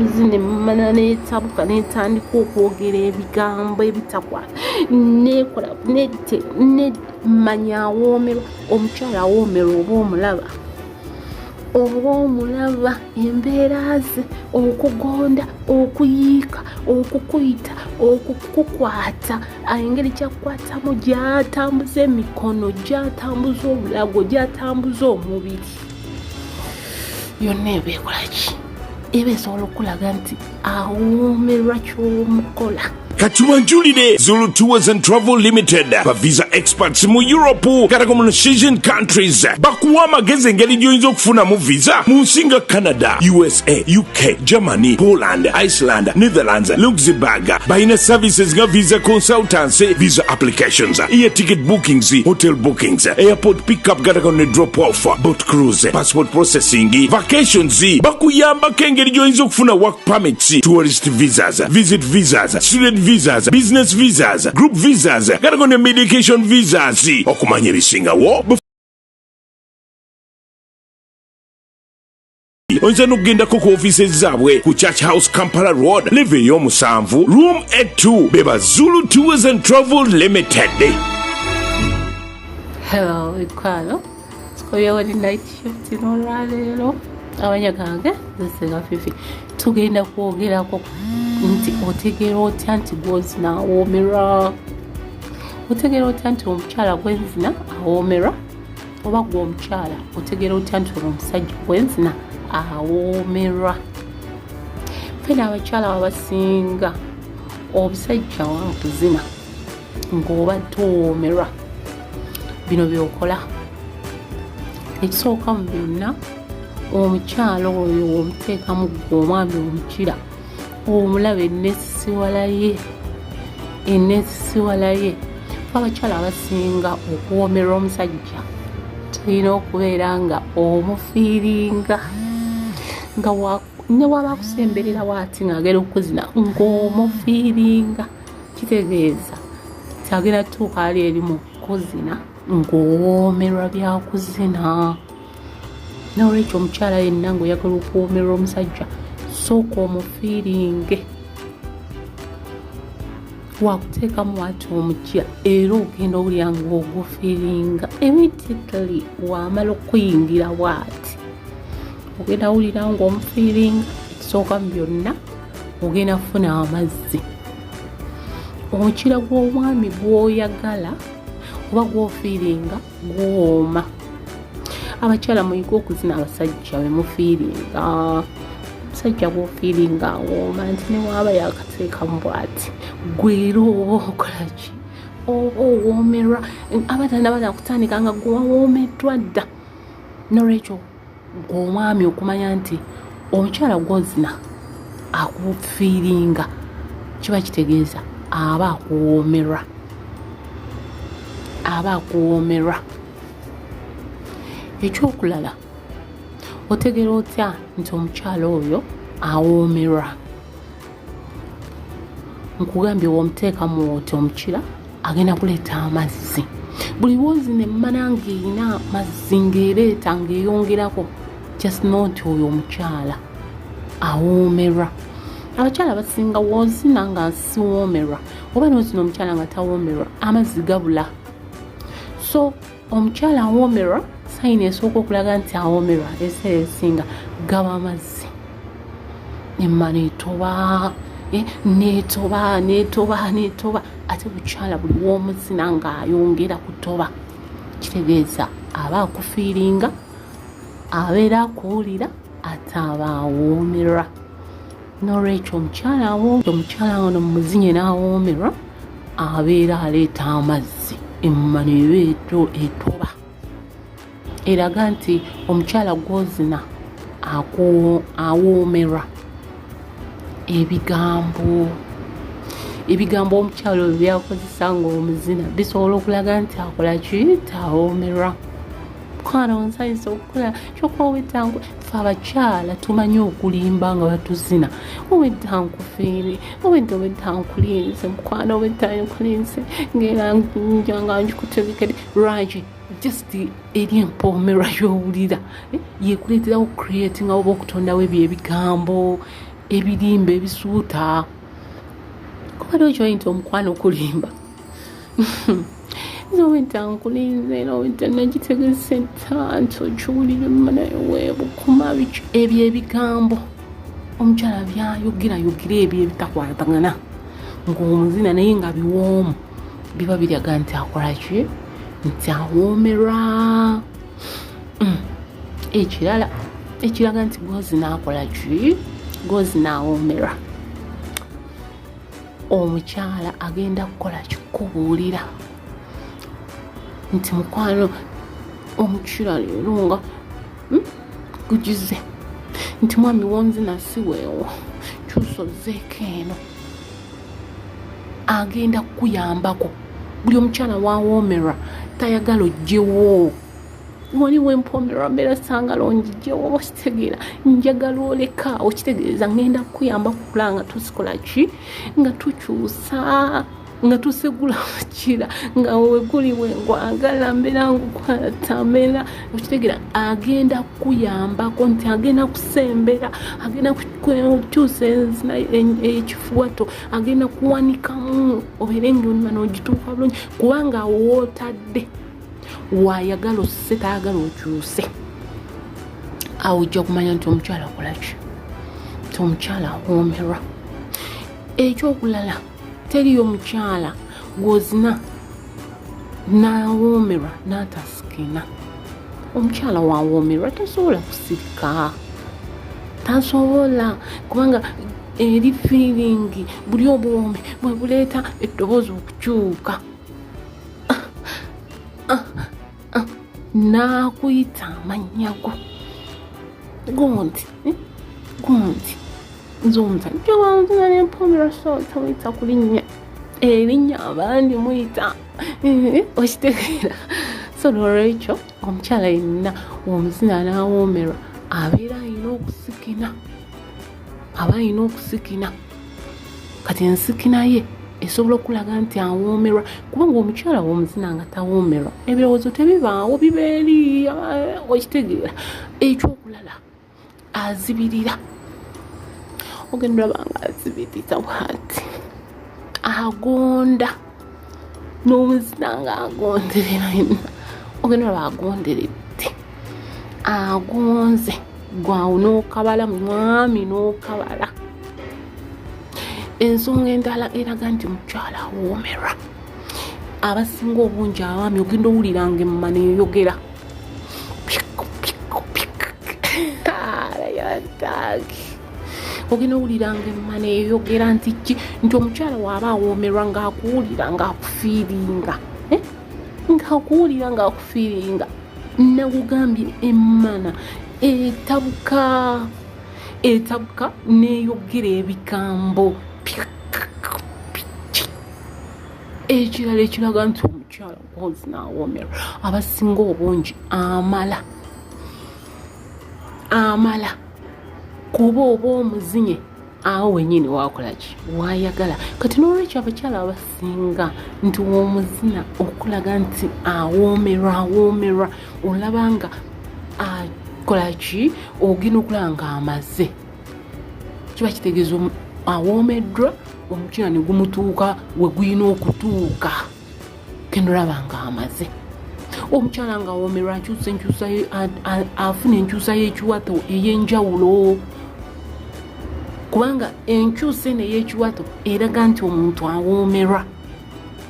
N'omuzina emmana n'etabuka n'etandika okwogera ebigambo ebitakwata nekola nemanya awoomerwa. Omukyala awoomerwa oba omulaba, oba omulaba embeera ze, okugonda, okuyiika, okukuyita, okukukwata, engeri kyakukwatamu, gy'atambuza emikono, gy'atambuza obulago, gy'atambuza omubiri, yonna eba ekola ki? Eba esobola okulaga nti awoomerwa ky'omukola. Kati wanjulire Zulu Tours and Travel Limited, ba visa experts mu Europe katako mu Schengen countries. Bakuwa amagezi engeri gy'oyinza okufunamu visa mu nsi nga Canada, USA, UK, Germany, Poland, Iceland, Netherlands, Luxembourg. Balina services nga visa consultancy, visa applications, air ticket bookings, hotel bookings, airport pickup gatako ne drop off, boat cruise, passport processing, vacations. Bakuyambako engeri gy'oyinza okufuna work permits, tourist visas, visit visas, student visas, business visas, group visas gatako ne medication visas. Okumanya ebisingawo, oyinza n'okugendako ku ofiisi zaabwe ku Church House, Kampala Road, level ey'omusanvu, room A2. Beba Zulu Tours and Travel Limited. Hello mikwano, tukomyewo ni night shift n'olwaleero. Amanya gange nze Fifi. Tugenda kwogerako nti otegeera otya nti gwozina awoomerwa, otegeera otya nti omukyala gwenzina awoomerwa, oba gwe omukyala otegeera otya nti ono omusajja gwenzina awoomerwa. Fena abakyala abasinga, obusajja wakuzina ng'oba towoomerwa, bino byokola. Ekisooka mu byonna, omukyala oyo omuteekamu gwe omwami omukira, omulaba eneesisiwala ye, eneesisiwala ye. Abakyala abasinga okuwoomerwa omusajja, tulina okubeera nga omufiiringa, nga ne waba akusemberera waati ng'agenda okuzina ng'omufiiringa, kitegeeza nti agenda tuuka ali eri mu kuzina ng'owoomerwa byakuzina. Nolwekyo omukyala yenna ng'oyagala okuwoomerwa omusajja, sooka omufiiringe. Wakuteekamu wati omukira, era ogenda owulira ng'ogufiiringa immediately. Wamala okuyingira bwati, ogenda wulira ng'omufiiringa. Ekisooka mu byonna, ogenda kufuna amazzi. Omukira gw'omwami gw'oyagala oba gw'ofiiringa guwooma. Abakyala muyige okuzina abasajja bemufiiringa. Omusajja gw'ofiiringa awooma, nti newaaba yakateekamu bwati, gwera oba okolaki, oba owoomerwa. Abatana bana kutandika nga gwewawoomeddwa dda. Nolwekyo gweomwami okumanya nti omukyala gwozina akufiiringa, kiba kitegeeza aba akuwoomerwa, aba akuwoomerwa. Ekyokulala, otegeera otya nti omukyala oyo awoomerwa? Nkugambye, womuteekamu oti omukira, agenda kuleeta amazzi. Buli wozina emmana ng'erina amazzi, ng'ereeta, ng'eyongerako, just know nti oyo omukyala awoomerwa. Abakyala basinga wozina nga siwoomerwa, oba nozina omukyala nga tawoomerwa, amazzi gabula. So omukyala awoomerwa, sign esooka okulaga nti awoomerwa ebiseera ebisinga gaba amazzi. Emmana etoba, netoba, netoba, netoba. Ate bukyala buli w'omuzina ng'ayongera kutoba, kitegeeza aba akufiiringa, abeera akuwulira, ate aba awoomerwa. Nolwekyo omukyala ono mumuzinye n'awoomerwa, abeera aleeta amazzi, emmano eba etoba, eraga nti omukyala gwozina awoomerwa. Ebigambo omukyala oyo byakozesa ng'omuzina bisobola okulaga nti akola ki, tawoomerwa. Mukwano, nsanyusa okukola kyokka owedda. Fe abakyala tumanyi okulimba nga batuzina. Owedda nkufiire, owedda, owedda nkulinze, mukwano, owedda nkulinze, ngaera njanga nkikutegekere. Lwaki? Just eri empoomerwa y'owulira yekuleeterawo creatinga oba okutondawo ebyo ebigambo. Ebirimba ebisuuta kubadde okimanyi nti omukwano kulimba. Nze owedda nkulinze era owedda nagitegese dda nti okiwulire naye weebukuma biki ebyo ebigambo omukyala byayogerayogera ebyo ebitakwatagana ng'omuzina naye nga biwoomu biba biraga nti akola ki, nti awoomerwa. Ekirala ekiraga nti gw'ozina akola ki, gw'ozina awoomerwa, omukyala agenda kukola kikubuulira nti mukwano omukira leero nga gugize, nti mwami wonzina si weewo, kyusa ozzeeko eno. Agenda kukuyambako. Buli omukyala wawoomerwa tayagala ojjewo wali wempomerwa mbeera sangala onjijjewo, oba okitegeera njagala oleka, okitegeeza ngenda kukuyamba kukula nga tusikola ki, nga tukyusa, nga tusegula mukira nga weguli wengwagala mbeera ngukwata mbeera, okitegeera agenda kukuyambako nti agenda kusembera, agenda kukyusa ekifuwato, agenda kuwanikamu obeere nga onima n'ogituuka bulungi, kubanga wootadde wayagala osse tayagala okyuse. Awo ojja kumanya nti omukyala akola ki, nti omukyala awoomerwa. Ekyokulala, teriyo mukyala gw'ozina n'awoomerwa n'atasikina. Omukyala wawoomerwa tasobola kusirika, tasobola, kubanga eri feeling buli obuwoomi bwe buleeta eddoboozi okukyuka n'akuyita amannya go gundi gundi. Nze omusajja wanzina nempoomerwa so tamuyita ku linnya erinnya abandi muyita, okitegeera. So nolwekyo omukyala yenna omuzina n'awoomerwa abeera alina okusikina, aba alina okusikina. Kati ensikina ye esobola okulaga nti awoomerwa, kubanga omukyala w'omuzina nga tawoomerwa ebirowoozo tebibaawo, biba eri, okitegeera. Ekyokulala, azibirira, ogenda olaba nga azibiriza bwati, agonda n'omuzina nga agonderera yenna, ogenda olaba agonderedde, agonze gwawo n'okabala mwami n'okabala. Ensonga endala eraga nti mukyala awoomerwa, abasinga obungi abaami ogenda owuliranga emmana eyogera ogenda owuliranga emmana eyogera nti ki, nti omukyala waaba awoomerwa ng'akuwulira ng'akufiiringa, ng'akuwulira ng'akufiiringa. Nakugambye emmana etabuka, etabuka n'eyogera ebigambo. Ekirala ekiraga nti omukyala gw'ozina awoomerwa, abasinga obungi amala amala kuba oba omuzinye awo wenyini wakola ki, wayagala. Kati n'olwekyo abakyala abasinga nti w'omuzina okulaga nti awoomerwa, awoomerwa, olaba nga akola ki, ogenda okulaba nga amaze, kiba kitegeeza awoomeddwa, omukira ne gumutuuka we gulina okutuuka, genda olaba nga amaze. Omukyala nga awoomerwa akyusa enkyusa, afuna enkyusa y'ekiwato ey'enjawulo, kubanga enkyusa eno ey'ekiwato eraga nti omuntu awoomerwa.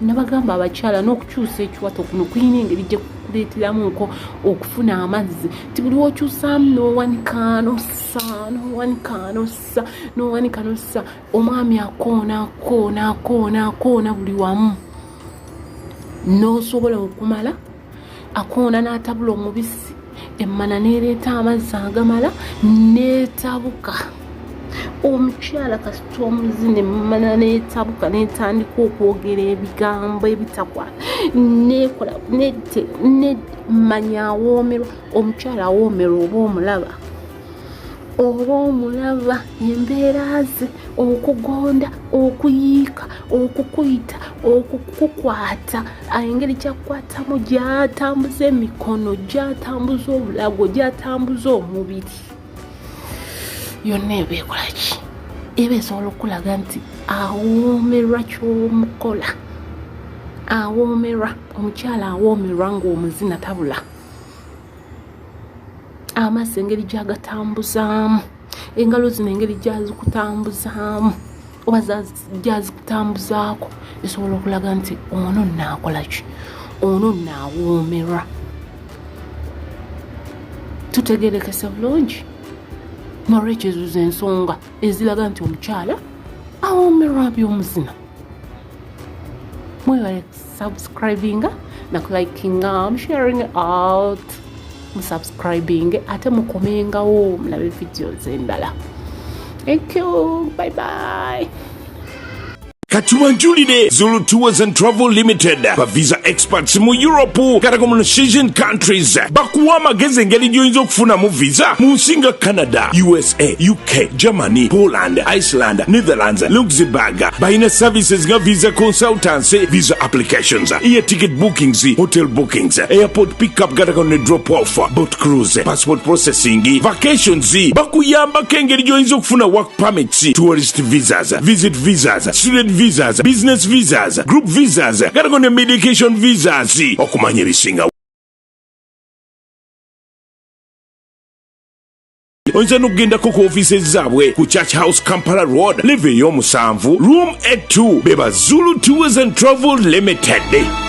Nabagamba abakyala n'okukyusa ekiwato kuno kulina engeri gye kukuleeteramu nko okufuna amazzi, nti buli wokyusaamu n'owanika n'ossa, n'owanika n'ossa, n'owanika n'ossa, omwami akoona akoona akoona akoona buli wamu, n'osobola okumala akoona n'atabula omubisi, emmana n'ereeta amazzi agamala n'etabuka. Omukyala kasita omuzina emmana n'etabuka n'etandika okwogera ebigambo ebitakwata, nekola nemanya awoomerwa. Omukyala awoomerwa oba omulaba, oba omulaba embeera ze, okugonda, okuyiika, okukuyita, okukukwata, engeri gyakukwatamu, gy'atambuza emikono, gy'atambuza obulago, gy'atambuza omubiri, yonna eba ekola ki, Eba esobola okukulaga nti awoomerwa ky'omukola, awoomerwa. Omukyala awoomerwa ng'omuzina tabula amaaso, engeri gy'agatambuzaamu engalo zino, engeri gyazikutambuzaamu oba gyazikutambuzaako, esobola okulaga nti ono naakola ki, ono naawoomerwa. Tutegerekese bulungi. Nolwekyo ezo zensonga eziraga nti omukyala awoomerwa by'omuzina. Mwebale subscribinga nakulikinga, sharing out, musubscribing ate mukomengawo mulabe videos endala. Thank you, bye bye. Katubanjulire Zulu Tours and Travel Limited, ba visa experts mu Europe katako mu Schengen countries. Bakuwa amagezi engeri gy'oyinza okufunamu visa mu nsi nga Canada, USA, UK, Germany, Poland, Iceland, Netherlands, Luxembourg. Balina services nga visa consultancy, visa applications, air ticket bookings, hotel bookings, airport pickup katako ne drop off, boat cruise, passport processing, vacations. Bakuyambako engeri gy'oyinza okufuna work permits, tourist visas, visit visas, student visas, business visas, group visas katako ne medication visas. Okumanya ebisinga, oyinza n'okugendako ku ofiisi zaabwe ku Church House, Kampala Road, level ey'omusanvu, room A2. Beba Zulu Tours and Travel Limited.